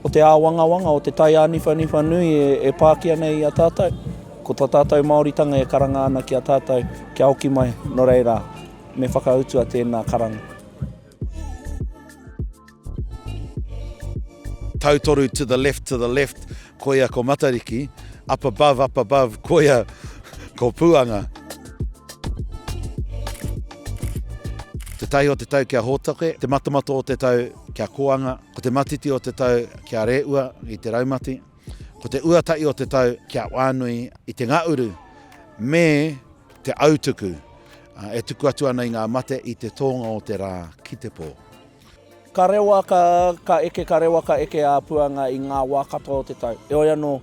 Ko te āwangawanga o te tai āniwhaniwha nui e pākia nei i a tātou, ko tā tātou Māoritanga e karanga ana ki a tātou kia hoki mai, nō reira, me whakautua tēnā karanga. Tautoru to the left, to the left, koia ko Matariki, up above, up above, koia ko Puanga. Te tahi o te tau kia hōtoke, te matamata o te tau kia kōanga, ko te matiti o te tau kia rēua i te raumati, ko te uatahi o te tau kia wānui i te ngauru, me te autuku e tuku atu ana i ngā mate i te tōnga o te rā ki te pō. Ka rewa, ka, ka eke, ka rewa, ka eke a Puanga i ngā wā katoa o te tau. Heoi anō,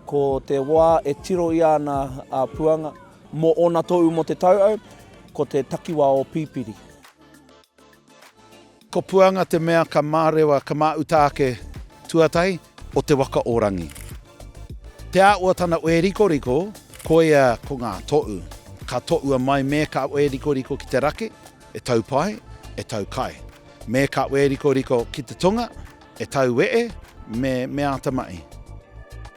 ko te wā e tiro ia ana a Puanga mō ōna tohu mō te tauau, ko te takiwā o Pipiri. Ko Puanga te mea ka mārewa, ka māuta ake tuatahi o te waka o Rangi. Te āua tana wērikoriko, koia ko ngā toʻu. Ka toʻua mai me ka wērikoriko ki te raki, e tau pai, e tau kai. Me ka wērikoriko ki te tonga, e tau weʻe, me, me āta maʻi.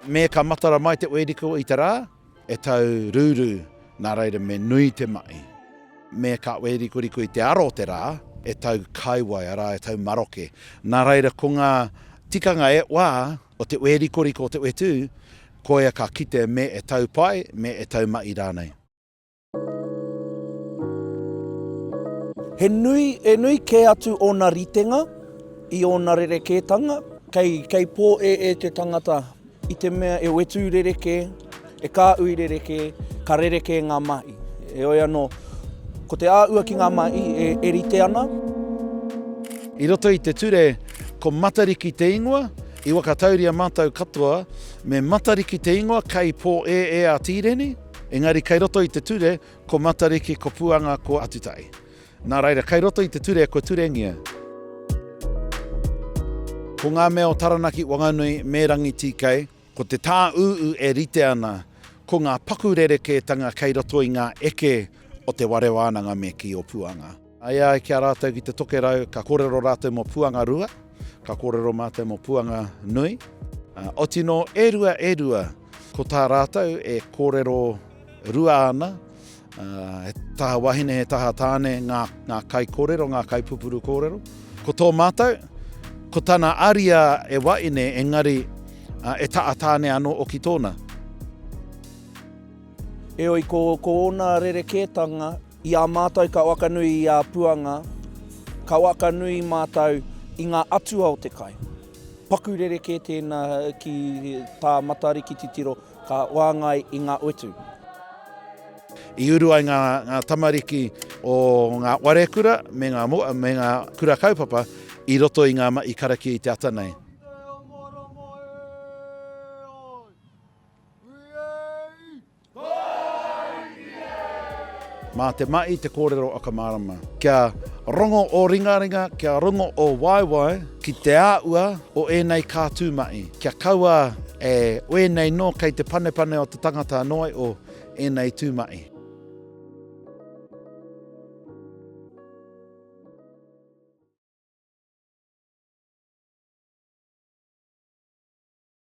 Me ka matara mai te wēriko i te rā, E tau rūrū, nā reira me nui te maʻi. Me ka wērikoriko i te aro o te rā, e tau kaiwai, arā, e tau maroke. Nā reira ko ngā tikanga e wā o te wērikoriko o te whetū, koia ka kite me e tau pai, me e tau maʻi rānei. He nui, he nui kē atu ōna ritenga i ōna rerekētanga. Kei, kei pōēē te tangata i te mea e whetū rerekē, e kāhui rerekē, ka rerekē ngā mahi. Heoi anō, ko te āhua ki ngā mahi e, e rite ana. I roto i te ture, ko Matariki te ingoa, i whakatauria mātou katoa, me Matariki te ingoa kei pōēē a Tīreni, Engari kei roto i te ture, ko Matariki, ko Puanga, ko Atutahi. Nā reira, kei roto i te ture kua turengia. Ko ngā mea o Taranaki, Wanganui me Rangitīkei, ko te tāūū e rite ana, ko ngā paku rerekētanga kei roto i ngā eke o te ware wānanga me kī o Puanga. E ai ki a rātou ki te Tokerau, ka kōrero rātou mō Puanga rua, ka kōrero mātou mō Puanga nui. Otino, e rua, e rua, ko tā rātou e kōrero rua ana, he taha wahine, he taha tāne ngā, ngā kaikōrero, ngā kaipupuru kōrero. Ko tō mātou, ko tana aria e waine, engari e taha tāne anō oki tōna. Heoi, ko, ko ōna rerekētanga, I a mātou ka wakanui i a Puanga, ka wakanui mātou i ngā atua o te kai. Paku rerekē tēnā ki tā Matariki titiro, ka wāngai i ngā whetū. I uru ai ngā, ngā tamariki o ngā warekura me ngā, me ngā kura kaupapa i roto i ngā mahi karakia i te ata nei. Mā te mahi te kōrero whakamārama. Kia rongo ō ringaringa, kia rongo ō waewae ki te āhua o ēnei kātū mahi. Kia kaua e wēnei nō kei te panepane o te tangata noa o ēnei tū mahi.